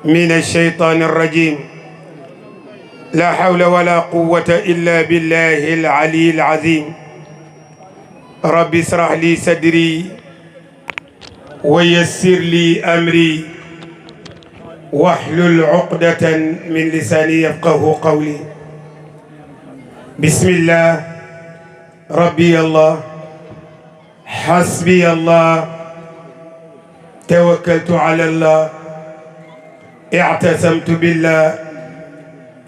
من الشيطان الرجيم. لا حول ولا قوة إلا بالله العلي العظيم. رب اشرح لي صدري ويسر لي أمري واحلل عقدة من لساني يفقه قولي. بسم الله ربي الله حسبي الله توكلت على الله اعتصمت بالله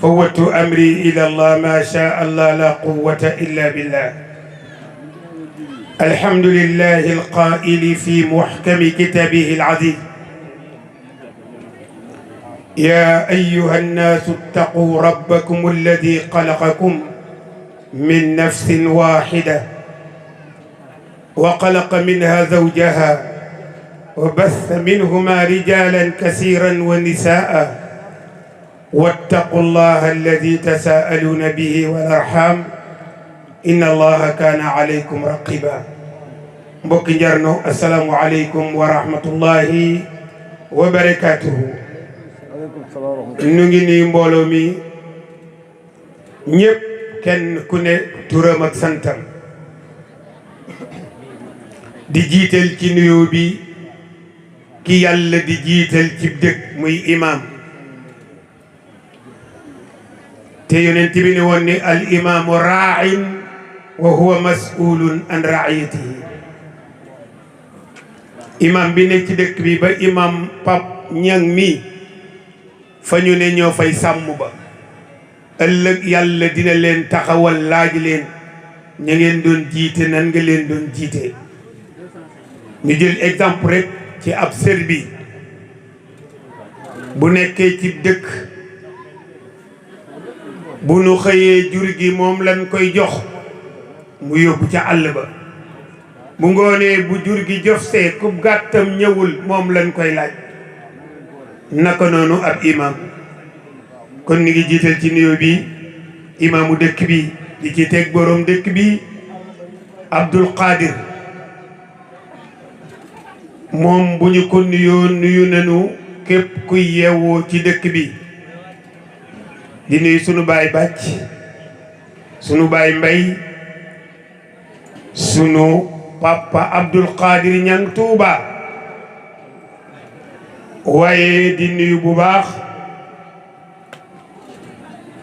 فوت أمري إلى الله ما شاء الله لا قوة إلا بالله. الحمد لله القائل في محكم كتابه العزيز: يا أيها الناس اتقوا ربكم الذي خلقكم من نفس واحدة وخلق منها زوجها وبث منهما رجالا كثيرا ونساء واتقوا الله الذي تساءلون به والأرحام إن الله كان عليكم رقيبا. mbokki njarno assalaamu aleykum wa rahmatullahi wa barakatuhu. nu ngi nii mbooloo mi ñépp kenn ku ne turam ak santam di jiital ci nuyoo bi ki yàlla di jiital ci dëkk muy imam te yonent bi ne woon ni al imaamu raa'in wa huwa mas'ulun an ra'iyatihi. imam bi ne ci dëkk bi ba imam Pap Ñang mi fa ñu ne ñoo fay sàmm ba ëllëg yàlla dina leen taxawal laaj leen ña ngeen doon jiite nan nga leen doon jiite. ñu jël exemple rek ci ab sër bi bu nekkee ci dëkk bu nu xëyee jur gi moom lañ koy jox mu yóbbu ca àll ba. bu ngoonee bu jur gi jof see ku gàttam ñëwul moom lañ koy laaj. naka noonu ab imam. kon ni ngi jiital ci nuyoo bi imaamu dëkk bi di ci teg boroom dëkk bi Abdul Qadir. moom bu ñu ko nuyoo nuyu nañu képp kuy yeewoo ci dëkk bi. di nuyu sunu baay bàcc sunu baay mbay sunu papa Abdul Qadir Ñang Tuuba. waaye di nuyu bu baax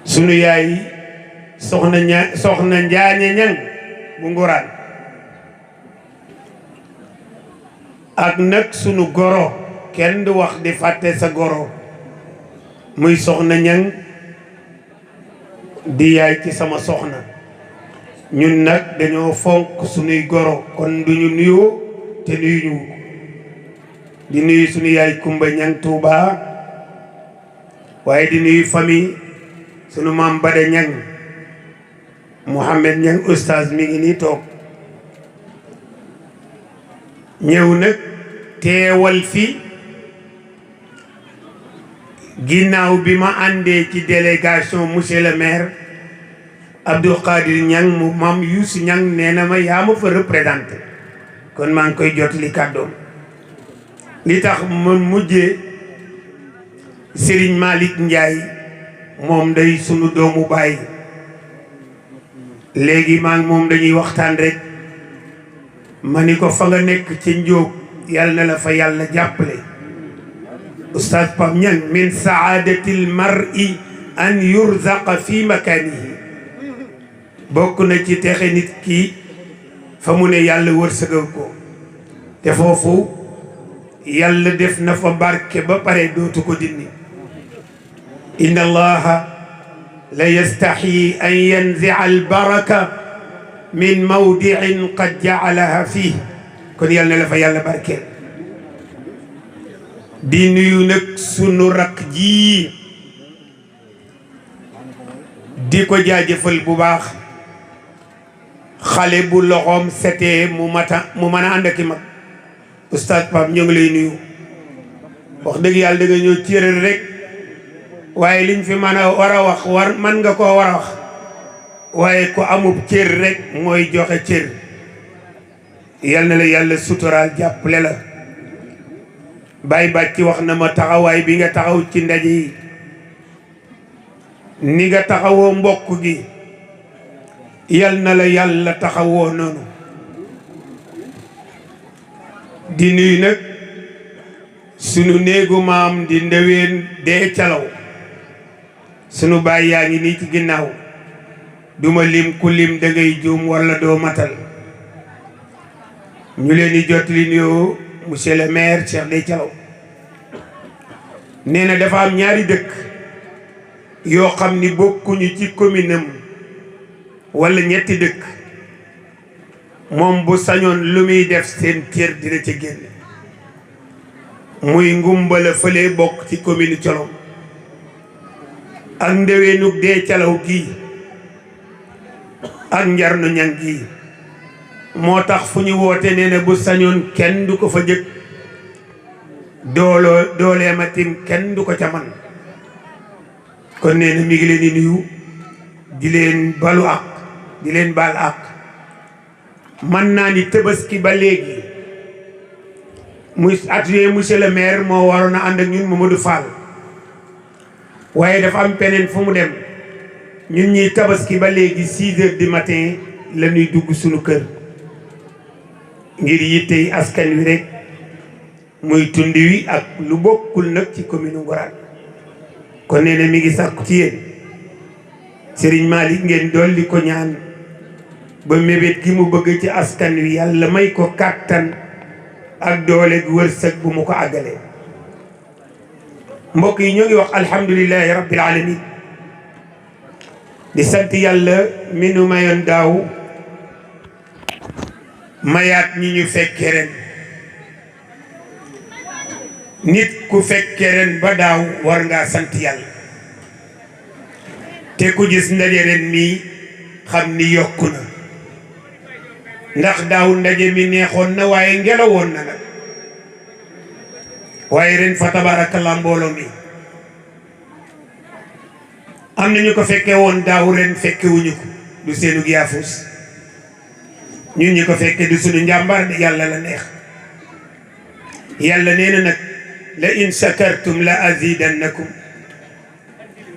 sunu yaay soxna Njaañe Ñang bu Nguraan. ak nag sunu goro kenn du wax di fàtte sa goro muy soxna Ñang di yaay ci sama soxna. ñun nag dañoo fonk sunuy goro kon duñu nuyoo te nuyu ñu. di nuyu sunu yaay Kumba Ñang Tuuba waaye di nuyu famille sunu maam Bada Ñang Mouhamed Ñang oustaz mi ngi nii toog ñëw nag teewal fi ginnaaw bi ma àndee ci délégation monsieur le maire Abdou Qadir Ñang mu maam Youssou Ñang nee na ma yaa ma fa représenté kon maa ngi koy jotali kàddoom. li tax ma mujjee Serigne Malick Ndiaye moom day sunu doomu baay léegi maa ngi moom dañuy waxtaan rek ma ni ko fa nga nekk ci njóog yàlla na la fa yàlla jàppale. Oustaz Pam Ñang min saadatil mar'i an yurzaqa fi makanihi. bokk na ci texe nit ki fa mu ne yàlla wërsëgal ko te foofu yàlla def na fa barke ba pare dootu ko dindi. inna allaha la yastaxyi an yanzia albaraka min mawdiin qad jaalaha fii. kon yàlla na la fa yàlla barkeel. di nuyu nag sunu rakk ji di ko jaajëfal bu baax. xale bu loxoom setee mu mën a ànd ak i mag. Oustaz Pape ñoo ngi lay nuyu wax dëgg yàlla da nga ñëw cëral rek waaye liñ fi mën a war a wax man nga koo war a wax waaye ko amub cër rek mooy joxe cër. yal na la yàlla suturaal jàppale la Baay Bàcc wax na ma taxawaay bi nga taxaw ci ndaje yi ni nga taxawoo mbokk gi yal na la yàlla taxawoo noonu di nuyu nag sunu néegu maam di ndeween dee calaw sunu baay yaa ngi nii ci ginnaaw duma lim ku lim da ngay juum walla doo matal ñu leen di jot li nuyoo monsieur le maire Cheikh Dey Calaw nee na dafa am ñaari dëkk yoo xam ni bokkuñu ci commune am walla ñetti dëkk moom bu sañoon lu muy def seen cër dina ca génn muy ngumbala fële bokk ci commune Colom ak ndeweenug dee calaw gii ak njarnu ñang gii moo tax fu ñu woote nee na bu sañoon kenn du ko fa jëkk doolee ma tim kenn du ko ca man kon nee na mi ngi leen di nuyu di leen balu ak di leen baal ak man naa ni Tabaski ba léegi muy atelier monsieur le maire moo waroon a ànd ak ñun Mamadou Fall waaye dafa am peneen fu mu dem ñun ñuy Tabaski ba léegi 6 heures du matin la ñuy dugg suñu kër ngir yittey askan wi rek muy tund wi ak lu bokkul nag ci commune Nguraan kon nee na mi ngi sàkku ci yéen Serigne Malick ngeen dolli ko ñaan ba mébét gi mu bëgg ci askan wi yàlla may ko kàttan ak doole gu wërsëg bu mu ko àggalee mbokk yi ñoo ngi wax alhamdulillahi rabbil alamin di sant yàlla mi nu mayoon daaw mayaat ñi ñu fekke ren nit ku fekke ren ba daaw war ngaa sant yàlla te ku gis ndaje ren mii xam ni yokku na ndax daaw ndaje mi neexoon na waaye ngelawoon na nag waaye ren fa tabarakallah mbooloo mi am na ñu ko fekke woon daaw ren fekke wuñu ko du seenu yaafus ñun ñi ko fekke du sunu njàmbaar de yàlla la neex yàlla nee na nag la in shakartum la azidannakum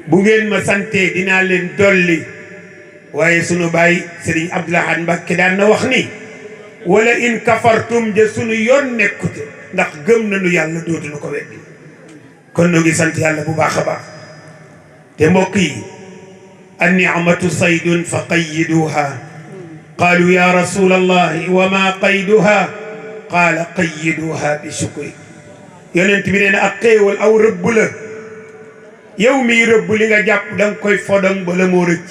bu ngeen ma santee dinaa leen dolli waaye sunu baay Serigne Abdoul Ahad Mbacké daan na wax ni wala in kafartum ja sunu yoon nekkute ndax gëm nañu yàlla dootuñu ko weddi kon nu ngi sant yàlla bu baax a baax te mbokk yi an ni'matu saydun fa qayyiduha qaalu ya rasul allahi wa ma qayduha qaala qayyiduha bi shukri yonent bi nee na ak xéewal aw rëbb la yow miy rëbb li nga jàpp da nga koy fodong bala moo rëcc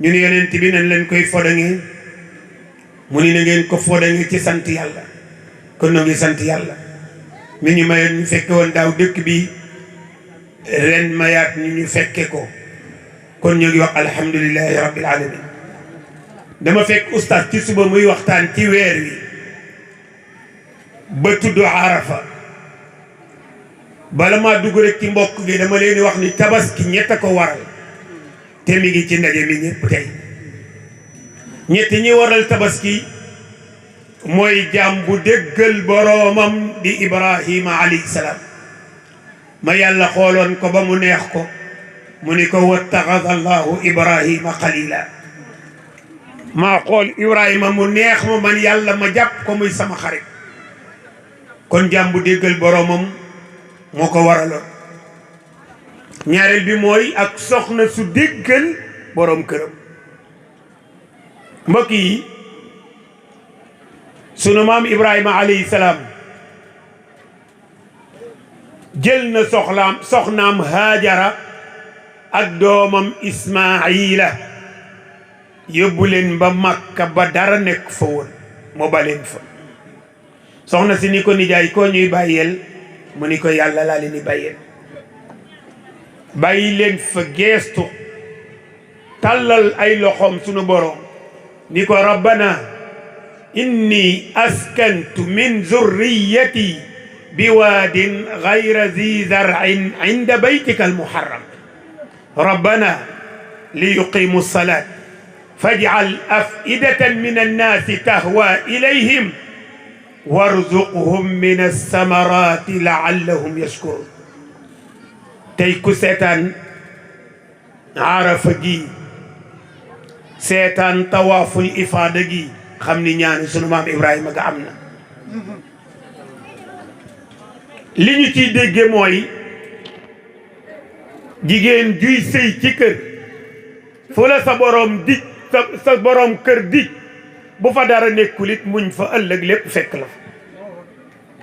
ñu ne yonent bi nañ leen koy fodongee mu ni na ngeen ko fodongee ci sant yàlla kon noo ngi sant yàlla mi ñu mayoon ñu fekke woon daaw dëkk bi ren mayaat ñu fekke ko kon ñoo ngi wax alhamdulillahi rabbil alamin dama fekk oustaz ci suba muy waxtaan ci weer wi ba tudd Arafa bala maa dugg rek ci mbokk gi dama leen di wax ni tabaski ñett a ko waral te mi ngi ci ndaje mi ñëpp tey ñett ñi waral tabaski mooy jaam bu déggal boroomam di Ibrahima alayhi salaam ma yàlla xooloon ko ba mu neex ko mu ni ko wattaxada allahu Ibrahima xalila maa xool Ibrahima mu neex ma man yàlla ma jàpp ko muy sama xarit kon jaam bu déggal boroomam moo ko waraloon ñaareel bi mooy ak soxna su déggal boroom këram mbokk yi sunu maam Ibrahima alayhi salaam jël na soxnaam Haajara ak doomam Ismaayila yóbbu leen ba Makka ba dara nekk fa woon moo ba leen fa soxna si ni ko nijaay koo ñuy bàyyeel mu ni ko yàlla laa leen di bàyyeel bàyyi leen fa geestu tàllal ay loxoom sunu boroom ni ko rabbana inni askantu min zurriyati biwaadin gayra zi zar'in inda baytika almuharram rabbana liyuqimu salat faj'al af'idatan min annaasi tahwa ilayhim warzuqhum min alsamarati laallahum yashkurun tey ku seetaan arafa gi seetaan tawaaful ifaada gi xam ni ñaani sunu maam Ibrahima ga am na li ñu ciy dégge mooy jigéen juy sëy ci kër fu la sa boroom dig sa boroom kër dig bu fa dara nekkul it muñ fa ëllëg lépp fekk la fa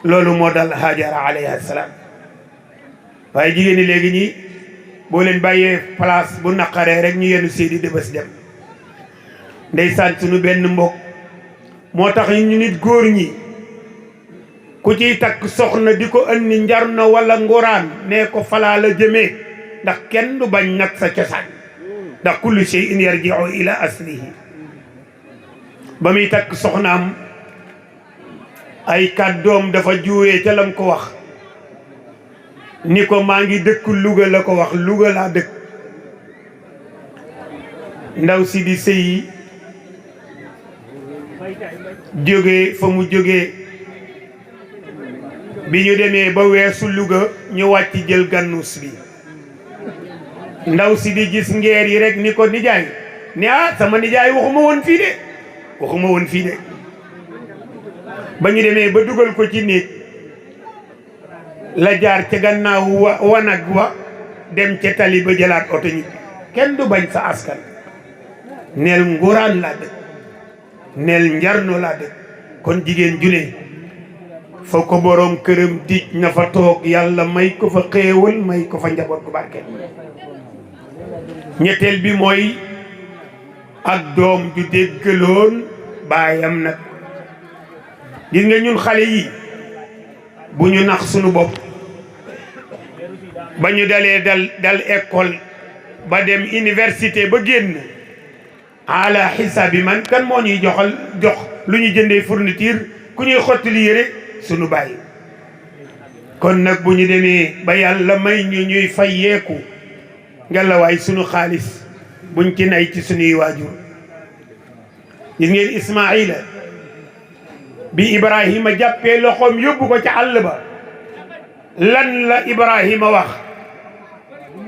loolu moo dal Haajara alayha salaam waaye jigéen ñi léegi ñi boo leen bàyyee place bu naqaree rek ñu yenu seedi dëbës dem ndeysaan sunu benn mbokk moo tax ñu nit góor ñi ku ciy takk soxna di ko andi njarno wala nguraan nee ko falaa la jëmee ndax kenn du bañ nag sa cosaan ndax kullu shay'in yarji'u ila aslihi ba muy takk soxnaam ay kàddoom dafa juwee ca lam ko wax ni ko maa ngi dëkk Louga la ko wax Louga laa dëkk ndaw si di sëyi jóge fa mu jóge bi ñu demee ba weesu Louga ñu wàcc jël gànnuus bi ndaw si di gis ngeer yi rek ni ko nijaay ni sama nijaay waxuma woon fii de ba ñu demee ba dugal ko ci néeg la jaar ca gannaaw wanag wa dem ca tali ba jëlaat oto ñi kenn du bañ sa askan neel nguraan laa dëkk neel njarno laa dëkk kon jigéen ju ne fa ko boroom këram dij na fa toog yàlla may ko fa xéewal may ko fa njaboot gu barkeel ñetteel bi mooy ak doom ju déggaloon baayam nag gis nga ñun xale yi bu ñu nax sunu bopp ba ñu dalee dal école ba dem université ba génn ala xisaabi man kan moo ñuy jox lu ñu jëndee fourniture ku ñuy xottali yére sunu bàyyi kon nag bu ñu demee ba yàlla may ñu ñuy fayeeku ngelawaay sunu xaalis buñ ci nay ci sunuy waajur gis ngeen Ismaayila bi Ibrahima jàppee loxoom yóbbu ko ca àll ba lan la Ibrahima wax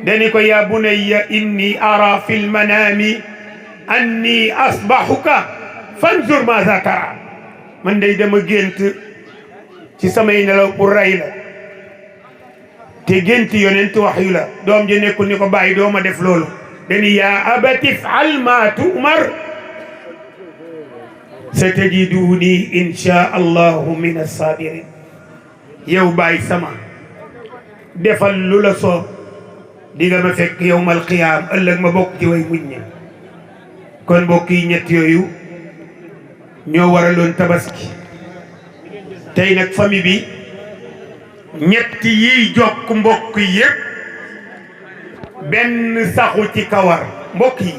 dani ko yaa bunayya inni ara fi lmanaami anni asbahuka fanzur maza tara man day dama gént ci samay nelaw pour rey la te gént yonent wax yu la doom ji nekkul ni ko bàyyi dooma def loolu dani yaa abati if'al ma tu'mar satajiduni insha allahu min as-sabirin yow bàyyi sama defal lu la soob di nga ma fekk yawmal qiyaam ëllëg ma bokk ci way muñ ña kon mbokk yi ñett yooyu ñoo waraloon tabaski tey nag famille bi ñetti yiy jokk mbokk yépp benn saxu ci kawar mbokk yi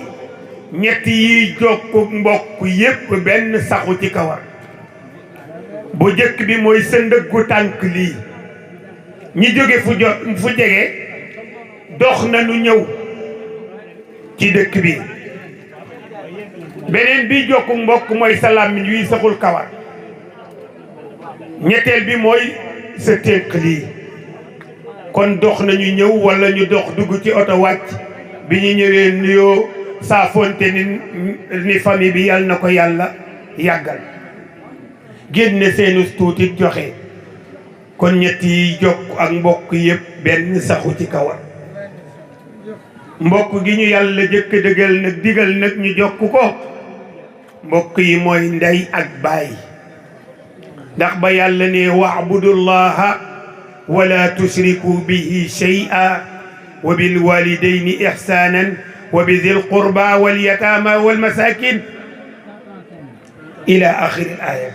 ñetti yiy jokk mbokk yépp benn saxu ci kawar bu jëkk bi mooy sa ndëggu tànk lii ñi jóge fu jege dox na nu ñëw ci dëkk bi beneen bi jokku mbokk mooy sa làmmiñ wi saxul kawar ñetteel bi mooy sa tënk lii kon dox nañu ñëw wala ñu dox dugg ci oto wàcc bi ñu ñëwee nuyoo saafonte ni famille bi yàlla na ko yàlla yàggal génne seenu tuuti joxe kon ñett yi jokk ak mbokk yëpp benn saxu ci kawar mbokk gi ñu yàlla jëkk dëggal nag digal nag ñu jokk ko mbokk yi mooy ndey ak baay ndax ba yàlla ne wa'budullaha wala tushriku bihi shay'a wa bil walidayni ihsanan wa bi dhil qurba wal yatama wal masakin ila akhir al aya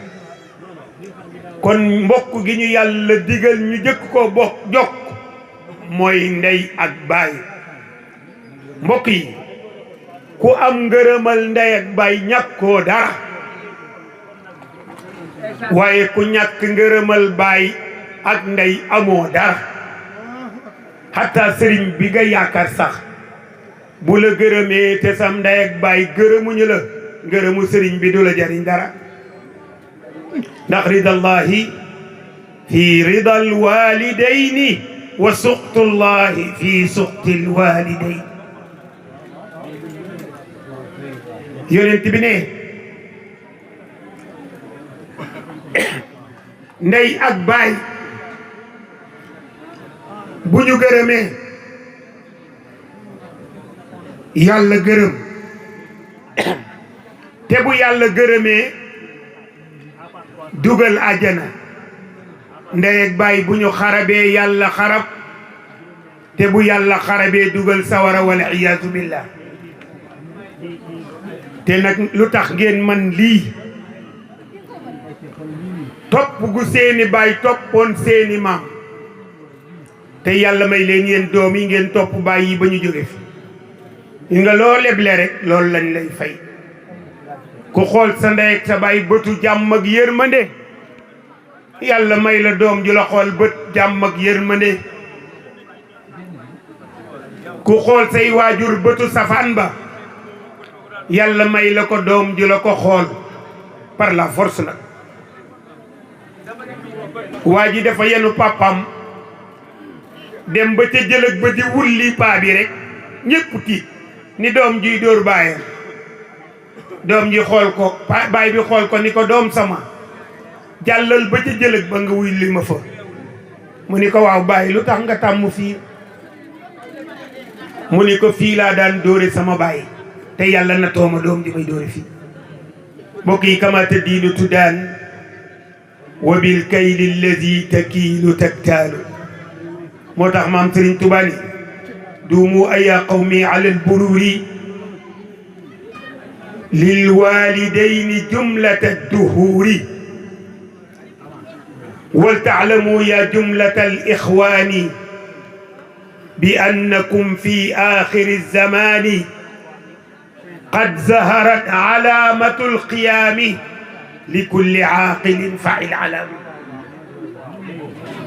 kon mbokk gi ñu yàlla digal ñu jëkk ko bokk jokk mooy ndey ak baay mbokk yi ku am ngërëmal ndey ak baay ñàkkoo dara waaye ku ñàkk ngërëmal baay ak ndey amoo dara hatta sëriñ bi nga yaakaar sax bu la gërëmee te sam ndey ak baay gërëmuñu la ngërëmu sëriñ bi du la jariñ dara ndax ridallahi fi ridal walidayni wa suqtullahi fi suqtil walidayni yonent bi ne ndey ak baay bu ñu gërëmee yàlla gërëm te bu yàlla gërëmee dugal àjjana ndey ak baay bu ñu xarabee yàlla xarab te bu yàlla xarabee dugal sawara wala iyaazu billah te nag lu tax ngeen man lii topp gu seeni baay toppoon seeni maam te yàlla may leen yéen doom yi ngeen topp baay yi ba ñu jóge fi yi nga loo leble rek loolu lañ lay fay ku xool sa ndey ak sa baay bëtu jàmm ak yërmande yàlla may la doom ju la xool bët jàmm ak yërmande ku xool say waajur bëtu safaan ba yàlla may la ko doom ju la ko xool par la force nag waa ji dafa yenu papam dem ba ca jëlëg ba di wulli paa bi rek ñépp tiit ni doom juy dóor baayam doom ji xool ko baay bi xool ko ni ko doom sama jàllal ba ca jëlëg ba nga wulli ma fa mu ni ko waaw baay lu tax nga tàmm fii mu ni ko fii laa daan dóore sama baay te yàlla na tooma doom di may dóore fii mbokk yi kamaata diinu tuddaan wa bil kayli alladi takiilu taktaalu moo tax maam Sëriñ Tuubaa ni duumu ayaa qawmi ala albururi lil walidayni jumlata duhuuri wal taalamu ya jumlata al ixwaani bi annakum fi aaxiri zamaani qad zaharat alaamatu alqiyaami li kulli aaqilin fail alaami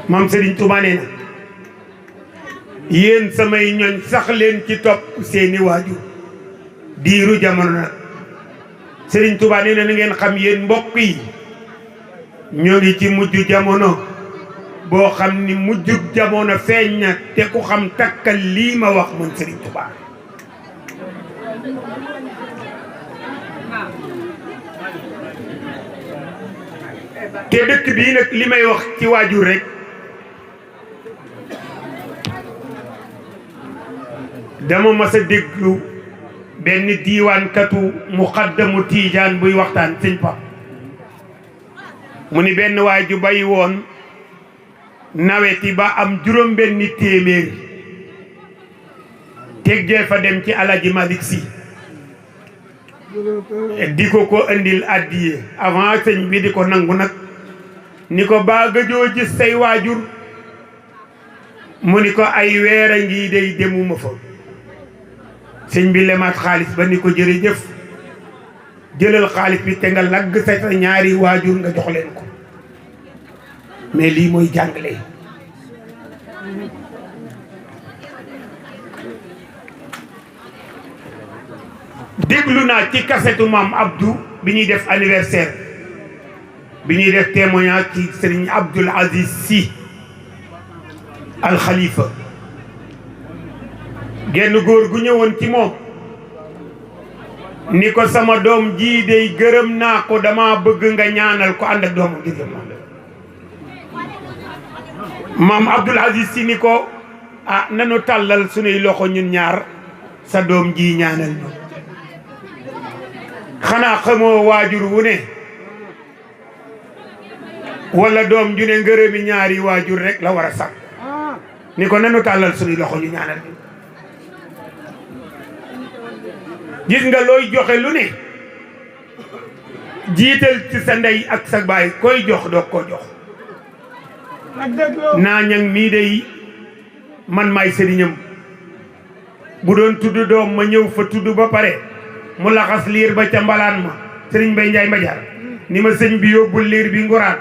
maam Sëriñ Tuubaa nee na yéen samay ñoñ sax leen ci topp seeni waajur diiru jamono nag Sëriñ Tuubaa nee na na ngeen xam yéen mbokk yi ñoo ngi ci mujj jamono boo xam ni mujjug jamono feeñ na te ku xam takkal lii ma wax man Sëriñ Tuubaa te dëkk bii nag li may wax ci waajur rek dama mas a déglu benn diiwaankatu muqaddamu tiijaan buy waxtaan sëñ pa mu ni benn waay ju bay woon naweti ba am juróom benni téeméer teggee fa dem ci Alaji Malick Sy di ko indil addiye avant sëñ bi di ko nangu nag ni ko baa gëjoo gis say waajur mu ni ko ay weer a ngi day demuma fa sëñ bi lemaat xaalis ba ni ko jërëjëf jëlal xaalis bi te nga lagg sa ñaari waajur nga jox leen ko mais lii mooy jàngale déglu naa ci kasetu maam Abdou bi ñuy def anniversaire bi ñuy def témoignage ci Serigne Abdoul Aziz Sy Al Khalifa genn góor gu ñëwoon ci moom ni ko sama doom jii dey gërëm naa ko dama bëgg nga ñaanal ko ànd ak doomu ngir maam Abdoul Aziz Sy ni ko ah nanu tàllal sunuy loxo ñun ñaar sa doom ji ñaanal ñu xanaa xamoo waajur wu ne wala doom ju ne ngërëmi ñaari waajur rek la war a sax ni ko nanu tàllal sunuy loxo ñu ñaanal ñu gis nga looy joxe lu ne jiital ci sa ndey ak sa baay koy jox doog koo jox naa ñang mii dey man maay sëriñam bu doon tudd doom ma ñëw fa tudd ba pare mu laxas liir ba ca mbalaan ma sëriñ Mbay Njaay Mbajaar ni ma sëñ bi yóbbul liir bi nguraan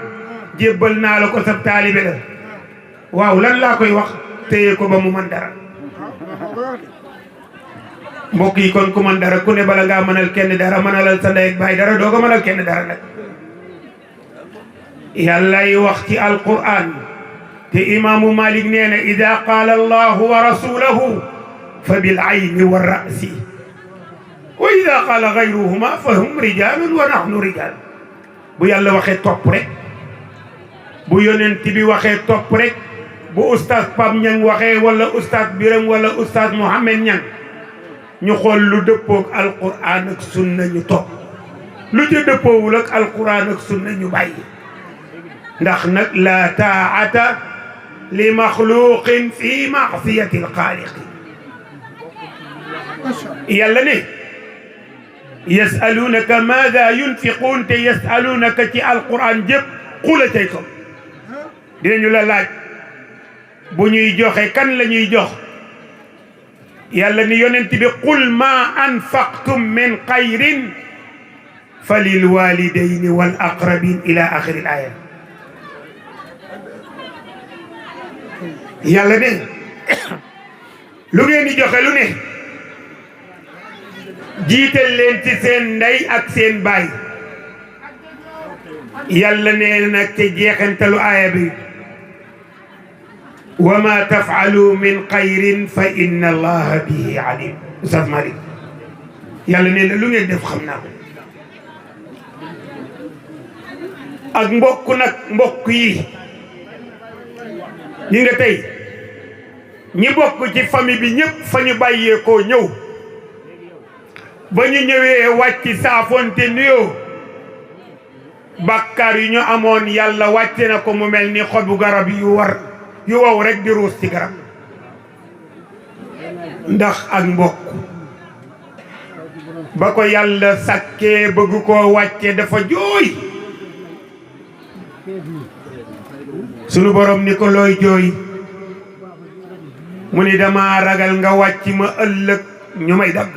jébbal naa la ko sab taalibe la waaw lan laa koy wax téye ko ba mu man dara mbokk yi kon ku man dara ku ne bala ngaa mënal kenn dara mënalal sa ndey ak baay dara doo ko mënal kenn dara nag yàllay wax ci alquran te imaamu Malik nee na ida qaala allahu wa rasuluhu fa bil ayni wa rasi wa ida qaala gayruhuma fa hum rijalun wa nahnu rijal bu yàlla waxee topp rek bu yonent bi waxee topp rek bu oustaz Pape Niang waxee wala oustaz Biram wala oustaz Mohamed Niang ñu xool lu dëppoog alquran ak sunna ñu topp lu ca dëppoowul ak alquran ak sunna ñu bàyyi ndax nag la taa'ata li maxluqin fi maasiyati alxaaliqi yàlla ne yasalunaka maada yunfiquun te yasalunaka ci alquran jëpp xula tey ko dinañu la laaj bu ñuy joxe kan la ñuy jox yàlla ni yonent bi qul ma anfaqtum min xayrin fa lil walidayni wal aqrabin ila axiri l aya yàlla ne lu ngeen di joxe lu ne jiital leen ci seen ndey ak seen baay yàlla nee nag te jeexantalu aaya bi wa ma tafaalu min xayrin fa inna allaha bihi alim Oustaz Malick yàlla nee na lu ngeen def xam naa ko ak mbokk nag mbokk yi ñi nga tey ñi bokk ci famille bi ñëpp fa ñu bàyyeekoo ñëw ba ñu ñëwee wàcc saafonte nuyoo bàkkaar yu ñu amoon yàlla wàcce na ko mu mel ni xobu garab yu wow rek di ruus ci garab ndax ak mbokk ba ko yàlla sàkkee bëgg koo wàcce dafa jooy sunu borom ni ko looy jooy mu ni dama ragal nga wàcc ma ëllëg ñu may dagg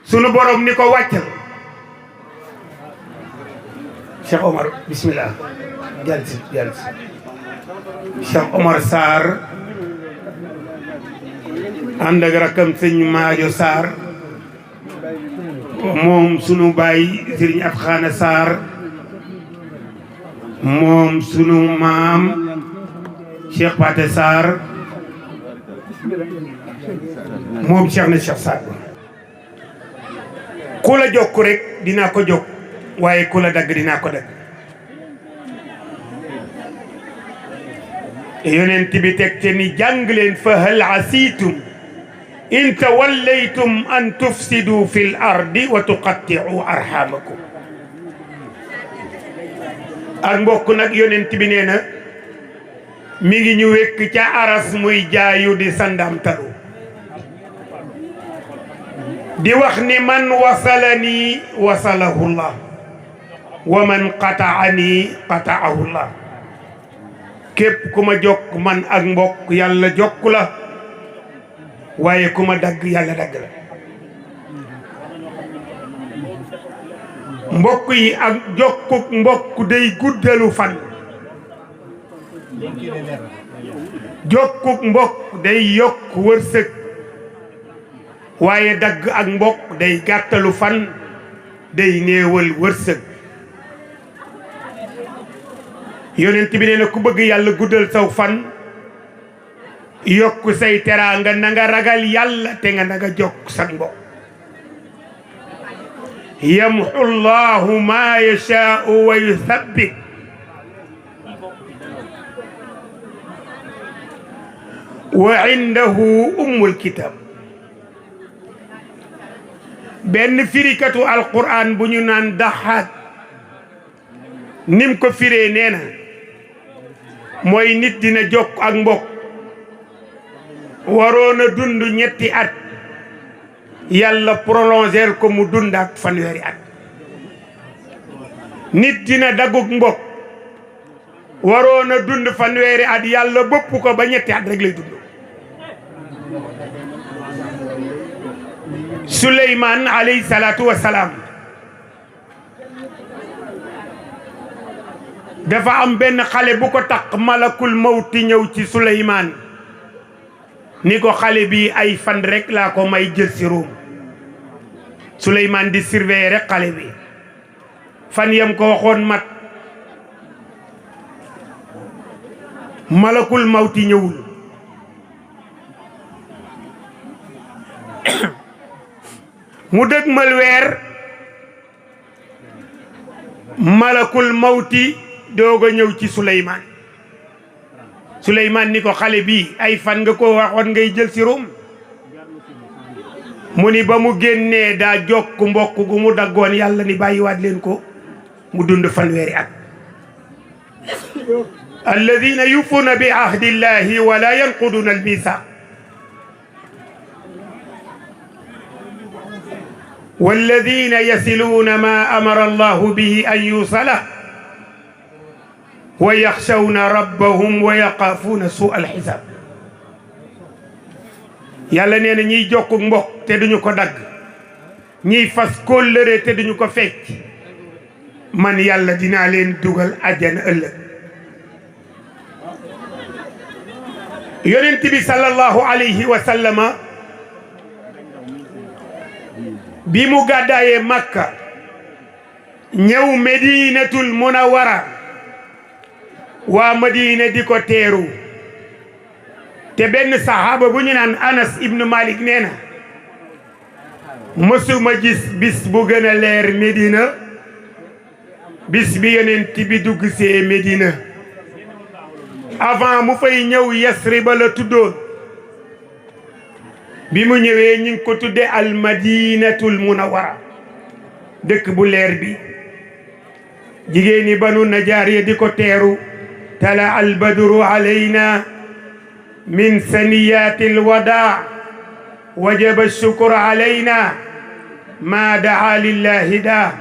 sunu borom ni ko wàccal Cheikh Omar bismillah jàll si Cheikh Omar Sarr ànd ak rakam sëñ Maajo Sarr moom sunu baay Serigne Afxaana Sarr moom sunu maam Cheikh Paté Sarr moom Cheikh na Cheikh Sarr ku la jokk rek dinaa ko jokk waaye ku la dagg dinaa ko dagg yonent bi teg te ni jàng leen fa hal asiitum in tawallaytum an tufsidu fi l ardi wa tuqatti'u arhamakum ak mbokk nag yonent bi nee na mi ngi ñu wekk ca aras muy jaayu di sandam taru di wax ni man wasalani wasalahu llah wa man qata'ani qata'ahu llah képp ku ma jokk man ak mbokk yàlla jokk la waaye ku ma dagg yàlla dagg la mbokk yi ak jokkuk mbokk day guddalu fan jokkuk mbokk day yokk wërsëg waaye dagg ak mbokk day gàttalu fan day néewal wërsëg yonent bi nee na ku bëgg yàlla guddal saw fan yokk say teraanga na nga ragal yàlla te nga naga jokk sa mbokk yamhu llahu ma yashaa'u wa yuthabbit wa indahu ummul kitab benn firikatu alquran bu ñu naan daxaat nim ko firee nee na mooy nit dina jokk ak mbokk waroon a dund ñetti at yàlla prolonger ko mu dund ak fanweeri at nit dina dagguk mbokk waroon a dund fanweeri at yàlla bëpp ko ba ñetti at rek lay dund Suleymaan alayhi salaatu wa salaam dafa am benn xale bu ko taq malakul mawti ñëw ci Suleymaan ni ko xale bi ay fan rek laa ko may jël si Room Suleymaan di surveiller rek xale bi fan yam ko waxoon mat malakul mawti ñëwul mu dëgmal weer malakul mawti doog a ñëw ci Suleymaan Suleymaan ni ko xale bi ay fan nga ko waxoon ngay jël si rum mu ni ba mu génnee daa jokk mbokk gu mu daggoon yàlla ni bàyyiwaat leen ko mu dund fanweeri at alladina yufuuna bi ahdillahi wala yanquduna almithaq والذين يصلون ما أمر الله به أن يوصل ويخشون ربهم ويخافون سوء الحساب yàlla nee na ñiy jokk mbokk te duñu ko dagg ñiy fas kóllëre te duñu ko fecc man yàlla dinaa leen dugal àjjana ëllëg yonent bi sallallahu alayhi wa sallama bi mu gàddaayee Makka ñëw Medinatul Munawwara waa Madina di ko teeru te benn saxaaba bu ñu naan Anas ibnu Malik nee na mësuma gis bis bu gën a leer Medina bis bi yonent bi dugg see Medina avant mu fay ñëw Yasriba la tuddoon bi mu ñëwee ñu ngi ko tudde al Madinatul Munawwara dëkk bu leer bi jigéen ñi Banu Najaar yi di ko teeru tala al badru alayna من ثنيات الوداع وجب الشكر علينا ما دعا لله دا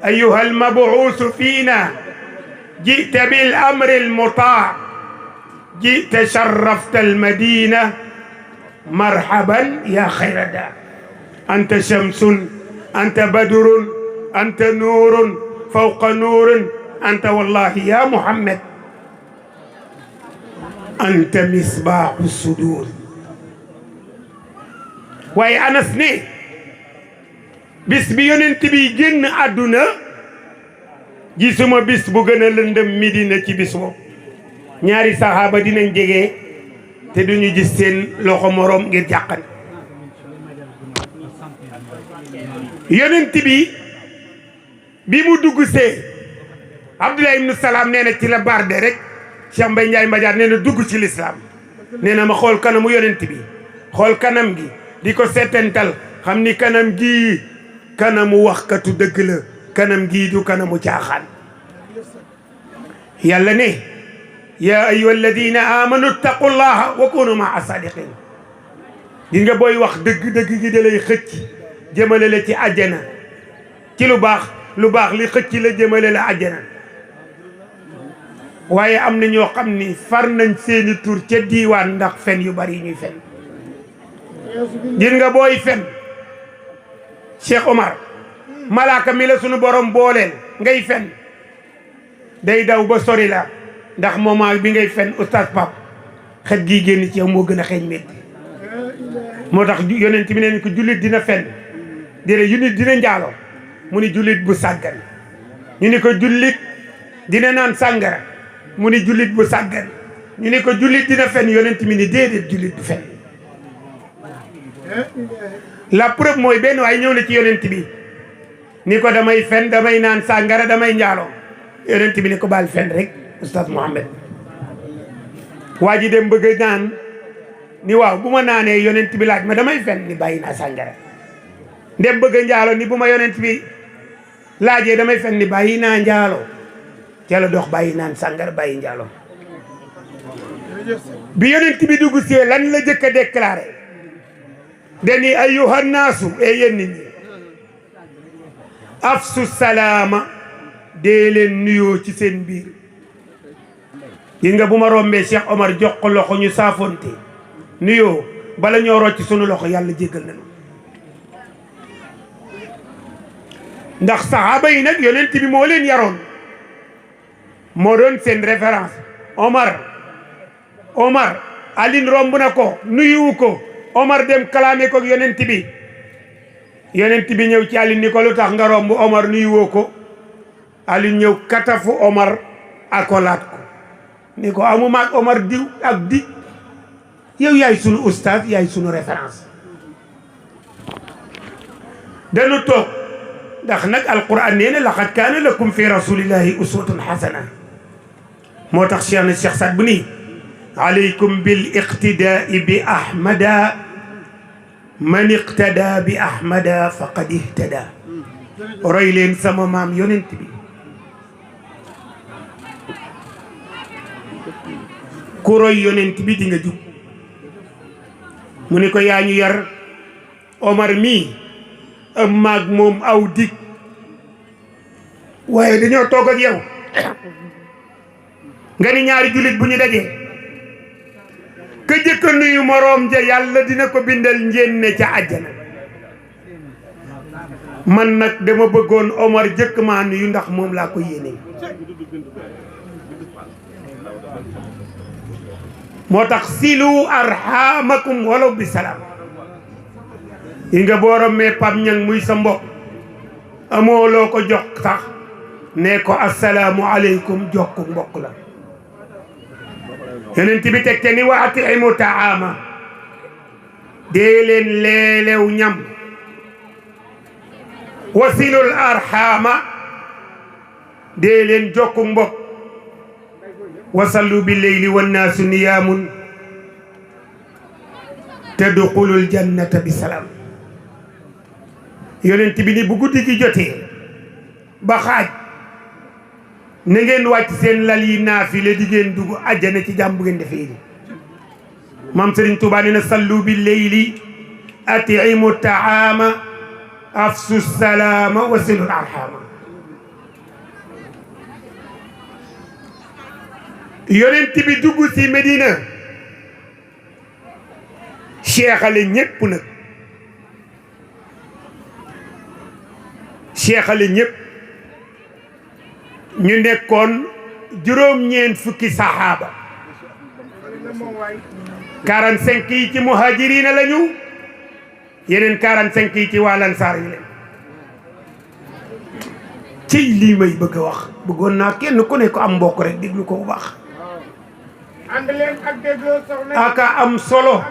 أيها المبعوث فينا جئت بالأمر المطاع جئت شرفت المدينة مرحبا يا خير دا أنت شمس أنت بدر أنت نور فوق نور أنت والله يا محمد anta misbaaxu sudur waaye Anas ne bis bi yonent bi génn àdduna gisuma bis bu gën a lëndëm Medina ci bis boobu ñaari saxaaba dinañ jege te duñu gis seen loxo moroom ngir jàqan yonent bi mu dugg see Abdullah ibnu Salaam nee na ci la barde rek Cheikh Mbaye Ndiaye Mbadiane nee na dugg ci lislaam nee na ma xool kanamu yonent bi xool kanam gi di ko seetental xam ni kanam gi kanamu waxkatu dëgg la kanam gi du kanamu caaxaan yàlla ne yaa ayyuha alladina amanu ittaqullaha wa kunu maa sadiqin di nga booy wax dëgg gi da lay xëcc jëmale la ci àjjana ci lu baax li xëcc la jëmale la àjjana waaye am na ñoo xam ni far nañ seeni tur ca diiwaan ndax fen yu bari ñuy fen gis nga booy fen Cheikh Omar malaaka mi la sunu borom booleel ngay fen day daw ba sori la ndax moment bi ngay fen oustaz Pape xet gi génn ci yow moo gën a xeeñ métti moo tax yonent bi ne ko jullit dina fen jullit dina njaaloo mu ni jullit bu sàggan ñu ni ko jullit dina naan sàngara mu ni jullit bu sàggan ñu ni ko jullit dina fen yonent mi ni déedéet jullit du fen la preuve mooy benn waaye ñëw na ci yonent bi ni ko damay fen damay naan sàngara damay njaaloo yonent bi ni ko baal fen rek oustaz Mohamed waa ji dem bëgg naan ni waaw bu ma naanee yonent bi laaj ma damay fen ni bàyyi naa sàngara ndem bëgg njaaloo ni bu ma yonent bi laajee damay fen ni bàyyi naa njaaloo ca la dox bàyyi naan sàngara bàyyi njaaloo bi yonent bi dugg see lan la jëkk a déclaré dani ayyuha naasu e yéen nit ñi afsu salaama dee leen nuyoo ci seen biir gis nga bu ma rombee Cheikh Omar jox ko loxo ñu saafonte nuyoo bala ñoo rocc sunu loxo yàlla jéggal nañu ndax saxaaba yi nag yonent bi moo leen yaroon moo doon seen référence Omar Aline romb na ko nuyuwu ko Omar dem kalaame ko yonent bi yonent bi ñëw ci Ali ni ko lu tax nga romb Omar nuyu woo ko Ali ñëw katafu Omar akolaat ko ni ko amuma ak Omar diw ak di yow yaay sunu oustaz yaay sunu référence dañu toog ndax nag alquran nee na laqad kaana lakum fi rasulillahi uswatun hasana moo tax Cheikh na Cheikh Saad bu nii alaykum bil iqtidaai bi ahmada man iqtada bi ahmada faqad ihtada roy leen sama maam yonent bi ku roy yonent bi di nga jub mu ni ko yaa ñu yar Omar mii am maag moom aw dig waaye dañoo toog ak yow nga ni ñaari jullit bu ñu dajee ka jëkk a nuyu moroom ja yàlla dina ko bindal njénne ca àjjana man nag dama bëggoon Omar jëkk maa nuyu ndax moom laa ko yéene moo tax silu arhamakum walaw bi salaam yi nga boorom mee Pam Ñang muy sa mbokk amoo loo ko jox sax ne ko assalaamu aleykum jokku mbokk la yonent bi teg te ni wa atimu taama dee leen leelew ñam wasilul arhama dee leen jokku mbokk wasallu bi leyli wannaasu niyaamun tadxulul jannata bi salaam yonent bi ni bu guddi gi jotee ba xaaj na ngeen wàcc seen lal yi naafile di ngeen dugg àjjana ci jàmm bu ngeen defee ni maam Serigne Touba nee na sallu bi leyli atimu taama afsu salaama wasilul arhama yonent bi dugg si Medina seexale ñépp nag seexale ñépp ñu nekkoon juróom-ñeent fukki saxaaba 45 yi ci muhajirina lañu yeneen 45 yi ci waa lansaar yi leen ci lii may bëgg a wax bëggoon naa kenn ku ne ko am mbokk rek déglu ko bu baax ànd leen ak dégloo soxna aka am solo